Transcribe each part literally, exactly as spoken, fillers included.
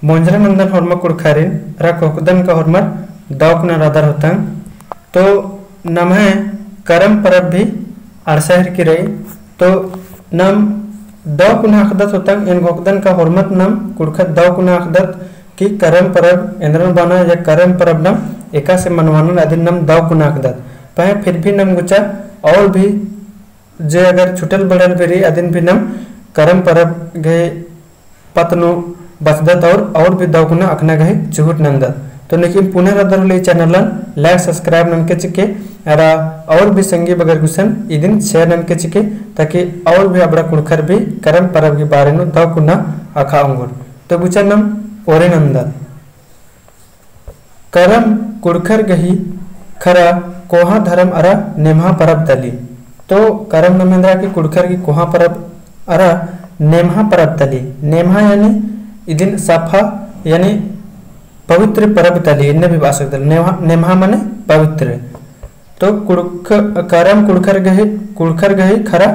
मोंजरा नन्दन होरमा कुँड़ुख़रिन अरा घोखदन का होरमर दव कुना रअदर होतंग। तो नम्है करम परब भी अंड़सा हेरकी रई। तो नम दव कुना अख़दत होतंग, एन घोखदन का होरमत नम कुँड़ुख़त दव कुना अख़दत कि करम परब एन्दरन बअनर या करम परब नम एकासे मनवानर अदिन नम दव कुना अख़दत। पहें फिर भी नम गुचा और भी जे अगर छुटल बड़ल भी रई अदिन भी नम करम परब गही पत्त नू बचदत और, और भी दव कुना अख़ना गही चिहुट नन्दत। तो नीकिम पुना रअदर होले ई channel लन like subscribe ननके चिके, अरा और भी संगी बगर गुसन इदिन share ननके चिके, ताकि और भी अबड़ा कुँड़ुख़र भी करम परब गही बारे नू दव कुना अख़ा ओंगोर। तो गुचा नम ओरे नन्दत। करम कुँड़ुख़र गही खरा कोहाँ धरम अरा नेम्हा परब तली। तो करम नम्है एन्दरा कि कुँड़ुख़र गही कोहाँ परब अरा नेम्हा परब तली। नेम्हा यानी इदिन सफा यानी पवित्र परब तली, एन्ने भी बआ सकदत। नेम्हा, नेम्हा मने पवित्र। तो कुँड़ुख़-, करम कुँड़ुख़र गही, कुँड़ुख़र गही खरा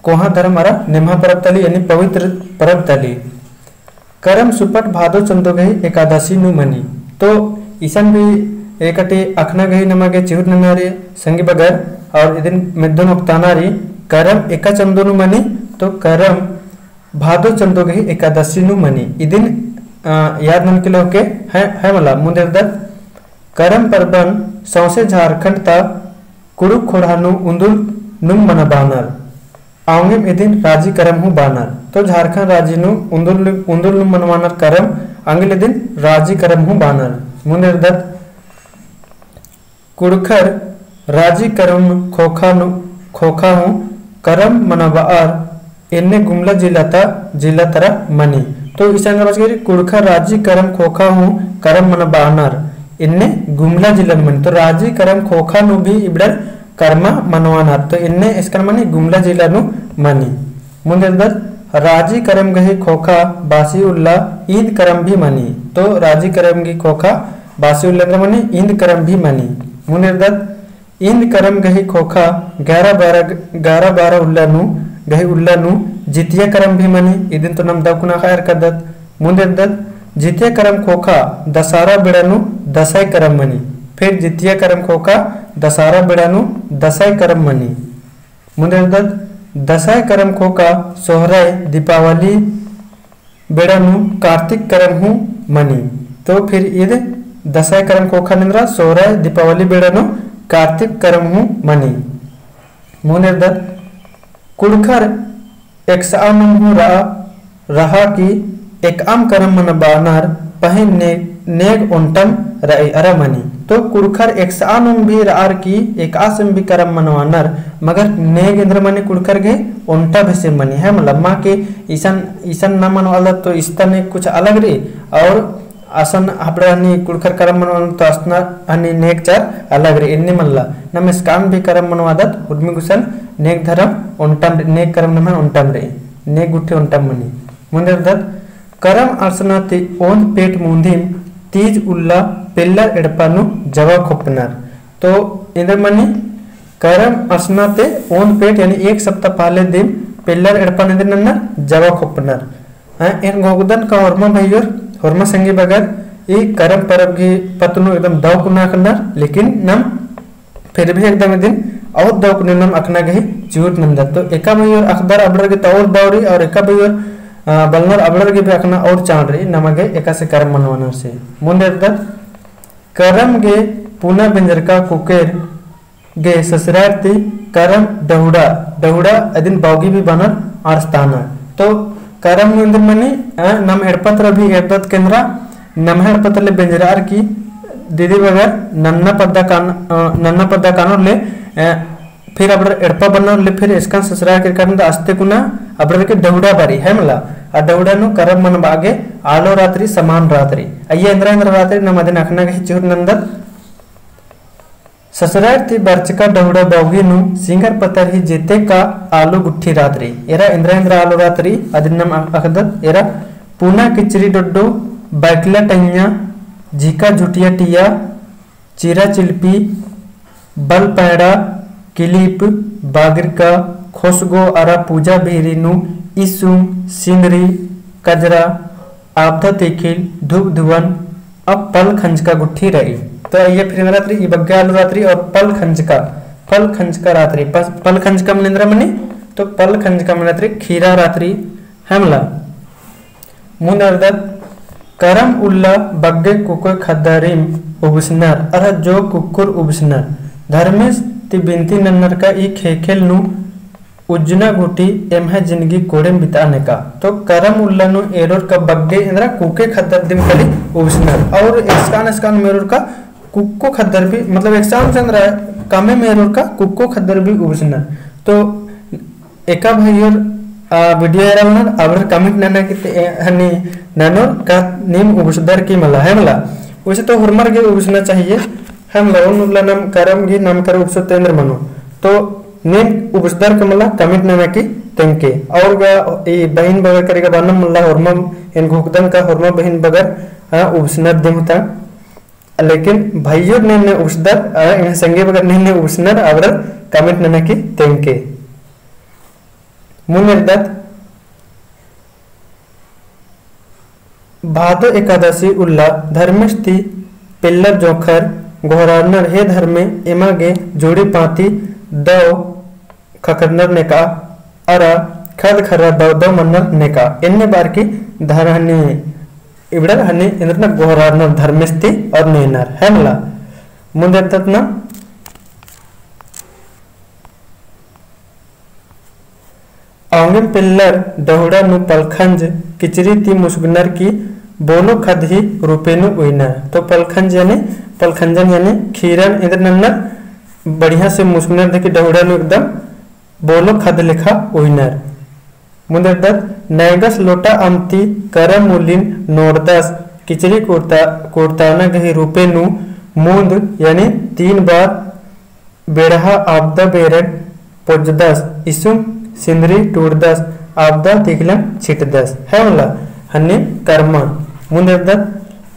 कोहाँ धरम अरा नेम्हा परब तली यानी पवित्र परब तली। करम सुपट भादो चंदो गही एकादशी नू मनी। तो इसन भी एकटी अख़ना गही नमा गे चिहुट नना रई संगी बगर, और इदिन मेद्दन ओक्ताना रई। करम एका चंदो नू मनी, तो करम भादो चंदो गही एकादशी नू मनी। इदिन, अ, याद ननके लेवके है, है मला मुन्देरदत। करम परबन सौंसे झारखंड ता कुँड़ुख़ ख़ोंड़हा नू उन्दुल नुम मनाबानर। औंगेम इदिन राजी करम हूँ बानर। तो झारखंड राजी नू उन्दुल, उन्दुल नू मनवानर करम, औंगेम इदिन राजी करम हूँ बानर। मुन्देरदत कुँड़ुख़र राजी करम ख़ोख़ा नू, ख़ोख़ा हूँ करम मनबाअर, एन्ने गुमला जिला ता, जिला तरा मनी। तो इसन बाचकी रई कुँड़ुख़र राजी करम ख़ोख़ा हूँ करम मनबानर, एन्ने गुमला जिला नू मनी। तो राजी करम ख़ोख़ा नू भी इबड़र करमा मनवानर। तो एन्ने एसकन मनी गुमला जिला नू मनी। मुन्देरदत राजी करम गही ख़ोख़ा बासी उल्ला ईंद करम भी मनी। तो राजी करम गही ख़ोख़ा बासी उल्ला एन्दरा मनी, ईंद करम भी मनी। मुन्देरदत ईंद करम गही ख़ोख़ा ग्यारह बारह, ग्यारह बारह उल्ला नू, गही उल्ला नू जितिया करम भी मनी। इदिन तो नम दव कुना अख़आ एरकादत। मुन्देरदत जितिया करम ख़ोख़ा दसहरा बेड़ा नू दसई करम मनी। फिर जितिया करम ख़ोख़ा दसहरा बेड़ा नू दसई करम मनी। मुन्देरदत दसई करम ख़ोख़ा सोहराई दीपावली बेड़ा नू कार्तिक करम हूँ मनी। तो फिर ईद दसई करम ख़ोख़ा नू एन्दरा सोहराई दीपावली बेड़ा नू कार्तिक करम हूँ मनी। मुन्देरदत कुँड़ुख़र एकसआ नुम हूँ रआ, रहा कि एकअम करम मनबानर, पहें ने-, नेग ओन्टम रई अरा मनी। तो कुँड़ुख़र एकसआ नुम भी रअर कि एकआसिम भी करम मनवानर, मगर नेग एन्दरा मनी कुँड़ुख़र गही ओन्टा बेसे मनी है। मतलब मा के इसन, इसन ना मनवालदत तो इस्ता नेग कुछ अलग रई, और असन अबड़ा हनी कुँड़ुख़र करम मनवालदत तो असना हनी नेग चार अलग रई, एन्ने मल्ला। नम एसकान भी करम मनवादत, उर्मी गुसन नेग धरम ओन्टम, नेग करम नम्है ओन्टम रई, नेग गुट्ठी ओन्टम मनी। मुन्देरदत करम अंड़सना ती ओन्द पेट मुन्दिम तीज उल्ला पेल्लर एड़पा नू जवा खोपनर। तो एन्दरा मनी करम अंड़सना ती ओन्द पेट यानी एक सप्ताह पहले दिम पेल्लर एड़पा नू एन्दरा नन्ना जवा खोपनर। हाँ, एन घोखदन का होरमा भइयोर, होरमा संगी बगर, ई करम परब गही पत्त नू एकदम दव कुना अख़नर, लेकिन नम फिर भी एकदम इदिन और दव कुना नम अख़ना गही चिहुट नन्दत। तो एका भइयोर अख़दर अबड़र गे तो और दव रई, और एका भइयोर, अ, बलनर अबड़र गे भी अख़ना और चाड़ रई, नमा गे एकासे करम मनवानर से। मुन्देरदत करम गे पुना बेंजरका कुकेर गे ससुरार ती करम डहुड़ा, डहुड़ा अदिन बौगी भी बअनर अंड़सतानर। तो करम नू एन्दरा मनी, अ, नम एड़पा तरा भी एरदत केन्द्रा, नम्है एड़पा तरा ले बेंजरार की दीदी बगर नन्ना पद्दा कान-, अ, नन्ना पद्दा कानोर ले, अ, फिर अबड़र एड़पा बअनर ले फिर एसकन ससुरार केरका नू ता अस्ते कुना अबड़र गे डहुड़ा बरई है मला। आ डहुड़ा नू करम मनबआ गे आलो रात रई समान रात रई। अइय्या एन्दरा एन्दरा रात रई नम अदिन अख़ना गही चिहुट नन्दत। ससुरार ती बरचका डहुड़ा बौगी नू सिंगर पत्तर ही जेते का आलो गुट्ठी रात रई। एरा एन्दरा एन्दरा आलो रात रई अदिन नम अख़दत। एरा पुना किचरी डोड्डो, बैकला टैया, झिका झुटिया टिया, चिरा चिलपी, बल पैड़ा, किलिप, बागरिका, खोसगो अरा पूजा भीरी नू इसुम, सिंदरी, कजरा, आपदा तिखिल धुप धुवन अब पल खंजका गुट्ठी रई। तो अइय्या फिर एन्दरा रई, ई बग्गे आलू रई और पल खंजका, पल खंजका रई। पस-, पल खंजका मने एन्दरा मनी, तो पल खंजका मने रई खीरा रई, है मला। मुन्द एरदत, करम उल्ला बग्गे कुकोय खद्दरिम उबसनर, अरा जो कुक्कोर उबसनर। धर्मेस ती बिनती नन्नर का ई ख़ेख़ेल नू उज्जना गूटी एम्है जिनगी कोड़ेम बितआ नेका। तो करम उल्ला नू एरोर का बग्गे एन्दरा कुकोय खद्दर दिम खाली उबसनर। और एकसान एकसान मेरोर का कुक्को खद्दर भी, मतलब एकसान से एन्दरा कमे मेरोर का कुक्को खद्दर भी उबसनर। तो एका भइयोर, आ, video एरा ननोर, अबड़र comment नना की ते, ए, हनी ननोर का नीम उबसदर की मला, है मला। वैसे तो होरमर गे उबसना चाहिए, है मला, उन उल्ला नम करम गे नम कर उबसो तेंदर मनो। तो नीम उबसदर की मला comment नना की तेंगके। और गा ई बहिन बगर करेगा बानम मला होरमम एन घोखदन का होरमा बहिन बगर, आ, उबसनर दिम होता। लेकिन भइयोर ने ने उबसदर, आ, एन संगे बगर ने ने उबसनर, अबड़र comment नना की तेंगके। मुन्द एरदत, भादो एकादशी उल्ला धर्मेस ती पेल्लर जोंख़र गोहरारनर, हे धर्मे, एमा गे जोड़ी पाती दव ख़क्खरनर नेका, अरा ख़द्द ख़र्रा दव दव मन्नर नेका। एन्ने बअर की धर हनी इबड़र हनी एन्दरनर गोहरारनर धर्मेस ती और नेनर, है मला। मुन्द एरदत ना, औंगेम पेल्लर डहुड़ा नू पलखंज किचरी ती मुसगनर की बोलो ख़द्द ही रूपे नू उइनर। तो पलखंज यानी, पलखंजन यानी खीरन एन्दर नन्नर बढ़िया से मुसगनर देखी डहुड़ा नू एकदम बोलो ख़द्द लेखा उइनर। मुन्द एरदत, नैगस लोटा अम्म ती करम मूलिन नोड़दस, किचरी कुड़ता-, कुड़ताना गही रूपे नू मुन्द यानी तीन बार बेड़हा आबदा बेरन पोज्जदस, इसुम सिंदरी टूड़दस, आबदा तिखिलन छिटदस। है मला, हन्ने करमन। मुन्द एरदत,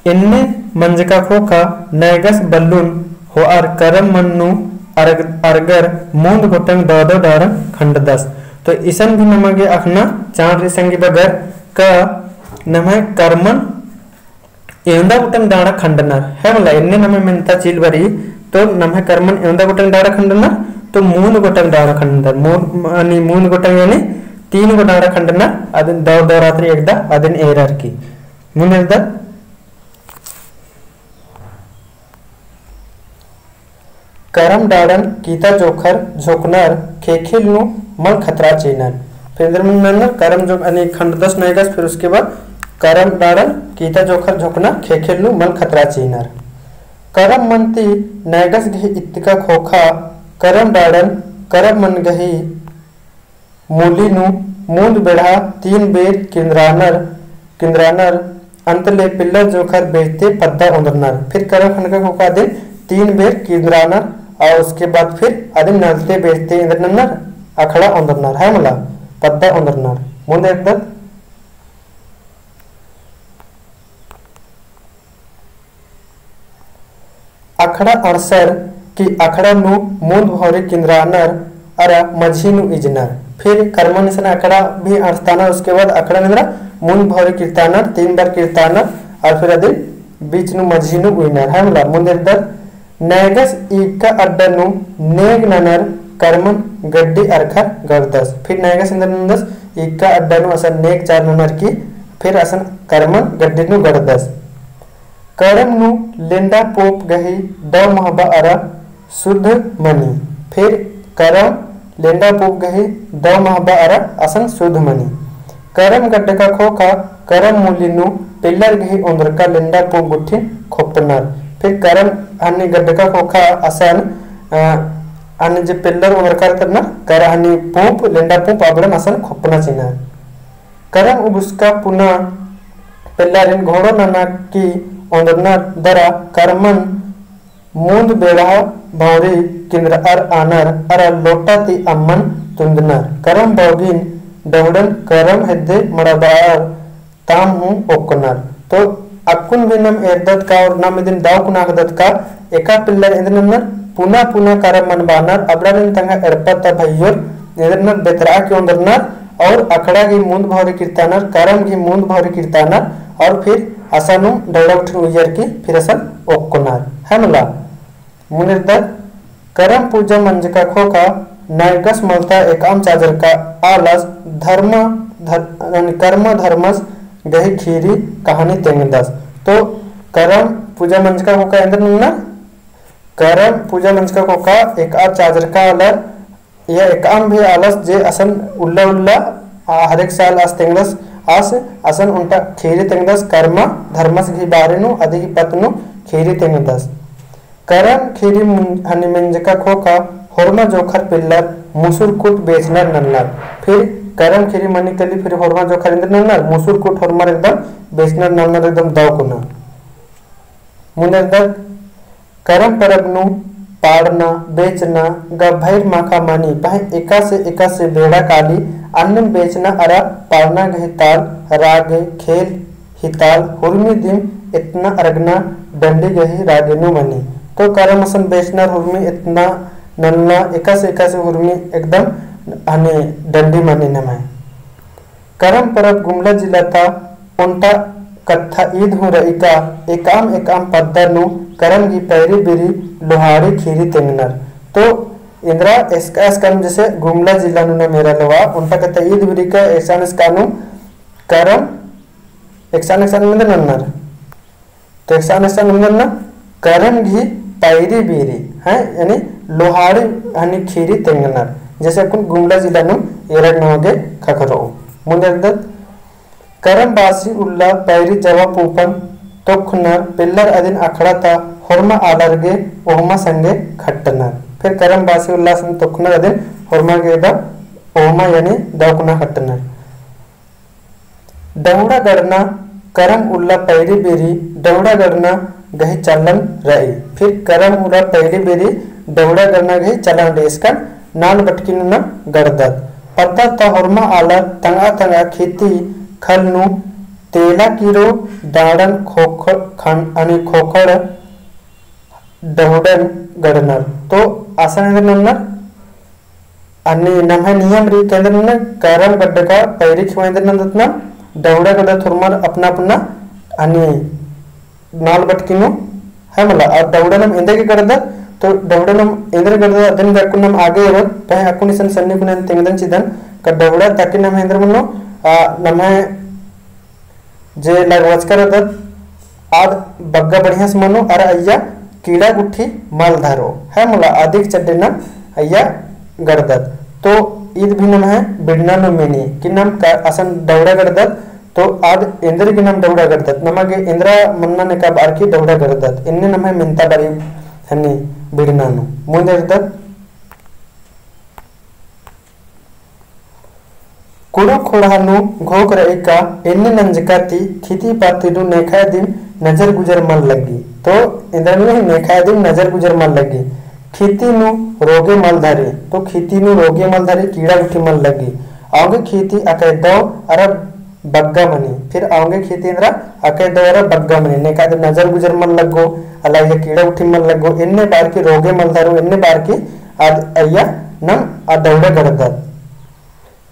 एन्ने मंजका ख़ोख़ा नैगस बल्लुन होअर करम मन नू अरग-, अरगर मुन्द गोटंग दव दव डाड़न खंडदस। तो इसन भी नमा गे अख़ना चाड़ रई संगी बगर का नम्है करमन एवंदा गोटंग डाड़ा खंडनर, है मला, एन्ने नम्है मेन्ता चील बरई, तो नम्है करमन एवंदा गोटंग डाड़ा खंडनर, तो मुन्द गोटंग डाड़ा खंडनर, मुन्द, यानी मुन्द गोटंग यानी तीन गो डाड़ा खंडनर, अदिन दव दव रात्रि एकदा, अदिन एरर की। मुन्द एरदत, करम डाड़न कीता जोंख़र झोंकनर, ख़ेख़ेल नू मल खतरा चिअनर। फिर एन्दर मन्नर करम जो, यानी खंडदस नैगस, फिर उसके बाद करम डाड़न कीता जोंख़र झोंकनर, ख़ेख़ेल नू मल खतरा चिअनर। करम मन ती नैगस गही इत्तका ख़ोख़ा करम डाड़न करम मन गही मूली नू मुन्द बेड़हा तीन बेर किंदरानर, किंदरानर, अंत ले पेल्लर जोंख़र बेचते पद्दा ओन्दरनर। फिर करम खंडका ख़ोख़ा अदिन तीन बेर किंदरानर और उसके बाद फिर अदिन नलते बेचते एन्दर नन्नर अखड़ा ओन्दरनर, है मला, पद्दा ओन्दरनर। मुन्द एरदत, अखड़ा अंड़सर की अखड़ा नू मुन्द भौरी किंदरानर अरा मझी नू इजनर। फिर करमन इसन अखड़ा भी अंड़सतानर, उसके बाद अखड़ा नू एन्दरा मुन्द भौरी किरतानर, तीन बार किरतानर और फिर अदिन बीच नू मझी नू उइनर, है मला। मुन्द एरदत, नैगस ईका अड्डा नू नेग ननर करमन गड्डी अरखर गड़दस। फिर नैगस एन्दर नन्दस ईका अड्डा नू असन नेग चार ननर की फिर असन करमन गड्डी नू गड़दस। करम नू लेंडा पोंप गही दव महबा अरा सुध मनी। फिर करम लेंडा पोंप गही दव महबा अरा असन सुध मनी। करम गड्डका ख़ोख़ा करम मूली नू पेल्लर गही ओन्दरका लेंडा पोंप गुट्ठिन खोप्पनर। फिर करम हन्नी गड्डका ख़ोख़ा असन, अ, हन्नी जे पेल्लर ओन्दरका तरना कर हन्नी पोंप, लेंडा पोंप अबड़न असन खोप्पना चिअनर। करम उबसका पुना पेल्लरिन घोड़ो नना की ओन्दरनर दरा करमन मुन्द बेड़हा भौरी किंदरअर आनर अरा लोटा ती अम्मन तुन्दनर। करम बौगिन डहुड़न करम हेद्दे मड़ाबअर ताम हूँ ओक्कनर। तो अक्कुन भी नम एरदत का और नम इदिन दव कुना अख़दत का एका पेल्लर एन्दर नन्नर पुना पुना करम मन बानर अबड़ारिन तंग्है एड़पा ता भइयोर एन्दर नन्नर बेतरआ की ओन्दरनर और अखड़ा गही मुन्द भौरी किरतानर, करम गही मुन्द भौरी किरतानर, और फिर असानुम डौड़ा गुट्ठिन उइयर की फिर असन ओक्कोनर। है मला? मुन्द एरदत, करम पूजा मंजका ख़ोख़ा नैगस मलता एकअम चाजरका आलस धर्म धर-, यानी कर्म धर्मस गही खीरी कहानी तेंगदस। तो करम पूजा मंजका ख़ोख़ा एन्देर नन्नर? करम पूजा मंजका ख़ोख़ा एकअम चाजरका आलर या एकअम भी आलस जे असन उल्ला उल्ला, आ, हर एक साल आस तेंगदस, आस असन ओन्टा खीरी तेंगदस, कर्म धर्मस गही बारे नू, अदी गही पत्त नू खीरी तेंगदस। करम खीरी मुन-, हनी मेंजका ख़ोख़ा होरमा जोंख़र पिल्लर मुसुर कुट बेचनर नन्नर। फिर करम खीरी मनी कली फिर होरमा जोंख़र एन्देर नन्नर, मुसुर कुट होरमर एकदम बेचनर नन्नर एकदम दव कुना। मुन्द एरदत, करम परब नू पाड़ना, बेचना, गभइर माखा मनी, पहें एकासे एकासे बेड़ा काली, अन्नेम बेचना अरा पाड़ना गही ताल, रागे, खेल ही ताल, हुरमी दिम एतना अरगना डंडी गही रागे नू मनी। तो करम असन बेचनर हुरमी एतना नन्ना, एकासे एकासे हुरमी एकदम हनी डंडी मनी नम्है। करम परब गुमला जिला ता ओन्टा कत्था ईद हूँ रई का एकअम एकअम पद्दा नू करम गही पैरी बिरी लोहाड़ी खीरी तेंगनर। तो एन्दरा एसका एसका नू जैसे गुमला जिला नू ना मेरा लोहा ओन्टा कत्था ईद बिरी का एकसान एकसान नू करम एकसान एकसान नू नन्नर। तो एकसान एकसान नू नन्ना करम गही पैरी बिरी, हैं, यानी लोहाड़ी हनी खीरी तेंगनर। जैसे अक्कुन गुमला जिला नू एरग नवा गे ख़क्खरो। मुन्द एरदत, करम बासी उल्ला पैरी जवा पूपन तोखनर पिल्लर अदिन अखड़ा ता होरमा आलर गे ओहमा संगे खट्टनर। फिर करम बासी उल्ला सन तोखनर अदिन होरमा गे दा ओहमा यानी दव कुना खट्टनर। डहुड़ा गड़ना करम उल्ला पैरी बिरी डहुड़ा गड़ना गही चलन रई। फिर करम उल्ला पैरी बिरी डहुड़ा गड़ना गही चलन रई। इसकन नाल बटकी नू ना गड़दत। पद्दा ता होरमा आलर तंगआ तंगआ खेती खल नू तेला किरो डाड़न खोखड़ खन-, अनी खोखड़ डहुड़न गड़नर। तो असन एन्देर नन्नर, अन्ने नम्है नियम रई का एन्देर नन्नर, करम गड्डका पैरी खिवा एन्देर नन्दत ना, डहुड़ा गड्डा थोरमर अपना अपना, अन्ने नाल बटकी नू, है मला, और डहुड़ा नम एन्देर गे गड़दत, तो डहुड़ा नम एन्देर गड़दत, अदिन गे अक्कुन नम आगे एरोत, पहें अक्कुन इसन सन्नी कुन तेंगदन चिदन, का डहुड़ा ताकि नम एन्देर मनो, आ, नम्है जे लगवचका रअदत, आद बग्गा बढ़िया से मनो, अरा अइय्या कीड़ा गुट्ठी मल धरो, है मला, अदिक चड्डे नम अइय्या गड़दत। तो ईद भी नम्है बिड़ना नू मेनी, कि नम का असन डहुड़ा गड़दत, तो आद एन्देर गे नम डहुड़ा गड़दत, नमा गे एन्दरा मन्ना नेका बअर की डहुड़ा गड़दत, एन्ने नम्है मेन्ता बारी हनी बिड़ना नू। मुन्द एरदत, कुँड़ुख़ ख़ोंड़हा नू घोख रई का एन्ने नंजका ती खिती पाती नू नेखय दिम नजर गुजर मल लग्गी। तो एन्देर नू नेखय दिम नजर गुजर मल लग्गी। खिती नू रोगे मल धरी, तो खिती नू रोगे मल धरी, कीड़ा गुट्ठी मल लग्गी। औंगे खिती अकय दव अरा बग्गा मनी, फिर औंगे खिती एन्दरा अकय दव अरा बग्गा मनी, नेखय दिम नजर गुजर मल लग्गो, अला अइय्या कीड़ा गुट्ठी मल लग्गो, एन्ने बअर की रोगे मल धरो, एन्ने बअर की आद अइय्या नम आ डहुड़ा गड़दत।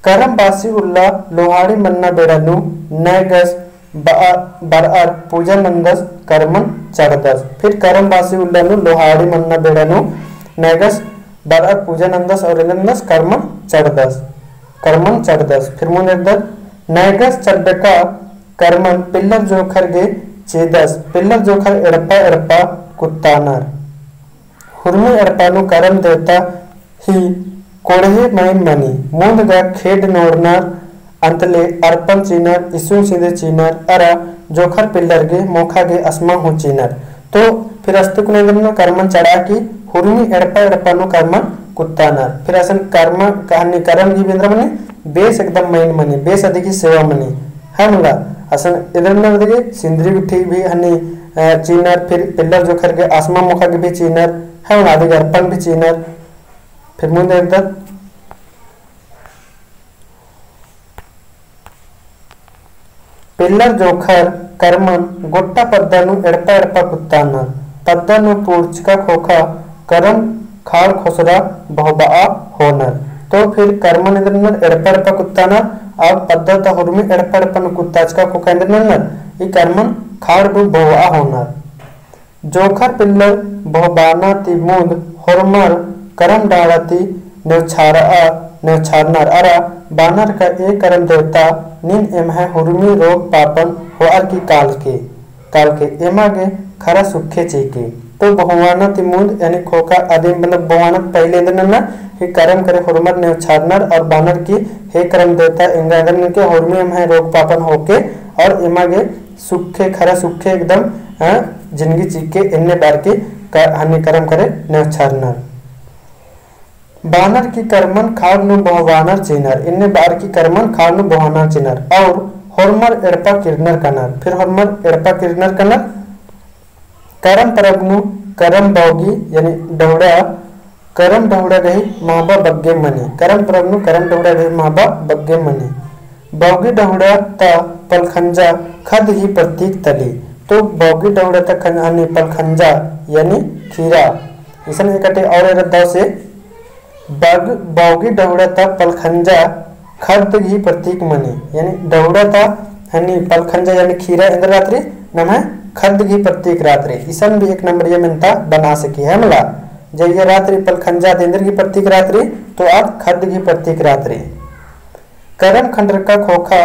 करम बासी उल्ला लोहाड़ी मन्ना बेड़ा नू नैगस बअ-, बरअर पूजा नन्दस करमन चड़दस। फिर करम बासी उल्ला नू लोहाड़ी मन्ना बेड़ा नू नैगस बरअर पूजा नन्दस और एन्देर नन्दस करमन चड़दस, करमन चड़दस। फिर मुन्द एरदत, नैगस चड्डका करमन पिल्लर जोंख़र गे चेदस, पिल्लर जोंख़र एड़पा एड़पा कुत्तानर। हुरमी एड़पा नू करम देवता ही कोड़हे मइन मनी, मुन्द गा खेड्ड नोड़नर, अन्तले अरपन चिअनर, इसुन सिंदे चिअनर, अरा जोंख़र पिल्लर गे मोखा गे असमा हूँ चिअनर। तो फिर अस्ते कुन एन्देर नू करमन चड़ा की हुरमी एड़पा एड़पा नू करमन कुत्तानर। फिर असन करम कहनी करम गही भी एन्देर मनी बेस एकदम मइन मनी, बेस अदी गही सेवा मनी। है मला, असन एन्देर नू अदी गही सिंदरी गुट्ठी भी हनी, अ, चिअनर, फिर पिल्लर जोंख़र गे असमा मोखा गे भी चिअनर, है मला, अदी गही अरपन भी चिअनर। फिर मुन्द एरदत, पिल्लर जोंख़र करमन गोट्टा पद्दा नू एड़पा एड़पा कुत्तानर, पद्दा नू पूर्चका ख़ोख़ा करम खाड़ ख़ोसरा बहबआ होनर। तो फिर करमन एन्दर नन्नर एड़पा एड़पा कुत्तानर, और पद्दा ता हुरमी एड़पा एड़पा नू कुत्ताचका ख़ोख़ा एन्दर नन्नर, ई करमन खाड़ नू बोहआ होनर। जोंख़र पिल्लर बोहबाना ती मुन्द होरमर करम डहड़ा ती नेवछारआ, नेवछारनर अरा बानर का ए करम देवता नीन एम्है हुरमी रोग पापन होअर की काल के, काल के एमा गे खरा सुखे चीके। तो बोहबाना ती मुन्द यानी ख़ोख़ा अदिन मतलब बोहबाना पहिले एन्दर नन्ना ही करम करे होरमर नेवछारनर और बानर की हे करम देवता एंगा एन्दर ननके हुरमी एम्है रोग पापन होके और एमा गे सुखे, खरा सुखे एकदम, अ, जिनगी चीके एन्ने बअर की क-, हन्नी करम करे नेवछारनर। बानर की करमन खाड़ नू बोहबानर चिअनर, एन्ने बअर की करमन खाड़ नू बोहबानर चिअनर, और होरमर एड़पा किर्रनर कनर, फिर होरमर एड़पा किर्रनर कनर, करम परब नू करम बौगी यानी डहुड़ा, करम डहुड़ा गही महबा बग्गे मनी। करम परब नू करम डहुड़ा गही महबा बग्गे मनी। बौगी डहुड़ा ता पलखंजा खद्द ही प्रतीक तली। तो बौगी डहुड़ा ता खन-, हनी पलखंजा यानी खीरा। इसन एकटे और एरा दव से बग-, बौगी डहुड़ा ता पलखंजा खद्द गही प्रतीक मनी, यानी डहुड़ा ता हनी पलखंजा यानी खीरा एन्दर रातरी, नम्है खद्द गही प्रतीक रातरी। इसन भी एक नंबरिया मेन्ता बना सकी है मला। जे ये रातरी पलखंजा ता एन्दर गही प्रतीक रातरी, तो आद खद्द गही प्रतीक रातरी। करम खंडरका ख़ोख़ा,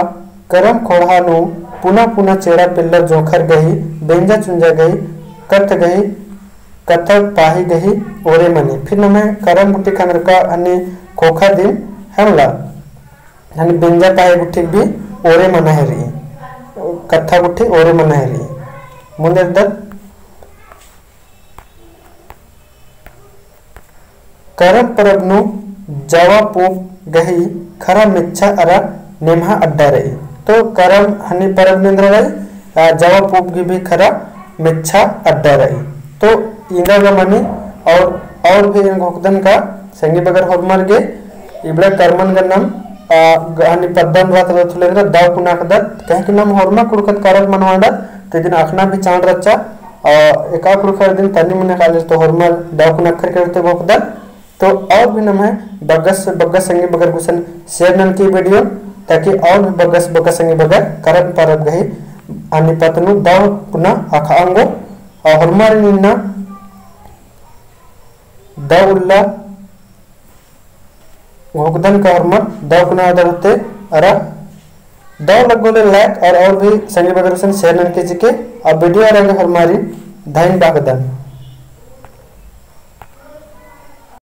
करम ख़ोंड़हा नू पुना पुना चेड़ा पिल्लर जोंख़र गही, बेंजा चुंजा गही, कत्थ गही, कत्था पाही गही ओरे मनी। फिर नम्है करम गुट्ठी खंडरका हनी ख़ोख़ा दिम है मला, हनी बेंजा पाही गुट्ठी भी ओरे मना हेरी, कत्था गुट्ठी ओरे मना हेरी। मुन्द एरदत करम परब नू जावा पूंप गही खरा मेच्छा अरा नेम्हा अड्डा रई। तो करम हनी परब नू एन्दरा रई, आ, जावा पूंप गही भी खरा मेच्छा अड्डा रई। तो इन्दा गा मनी और, और भी एन घोखदन का संगी बगर होरमर गे इबड़ा करमन गा नम, आ, ग-, हनी पद्दन रात रथुलेन गा दव कुना अख़दत, कहे कि नम होरमा कुँड़ुख़त करम मनवाडत, ते दिन अख़ना भी चाड़ रहचा, आ, एका कुँड़ुख़र दिन तनी मने कालेज तो होरमर दव कुना अख़र के रहते घोखदत। तो और भी नम्है बग्गस बग्गस संगी बगर गुसन share ननके video, ताकि और भी बग्गस बग्गस संगी बगर करम परब गही हनी पत्त नू दव कुना अख़आ ओंगो। और होरमारिन इन्ना दव उल्ला घोखदन का होरमर दव कुना अख़दर होते अरा दव लग्गो ले like और, और भी संगी बगर गुसन share ननके चिके। आ video अरा गे होरमारिन धइन बागदन।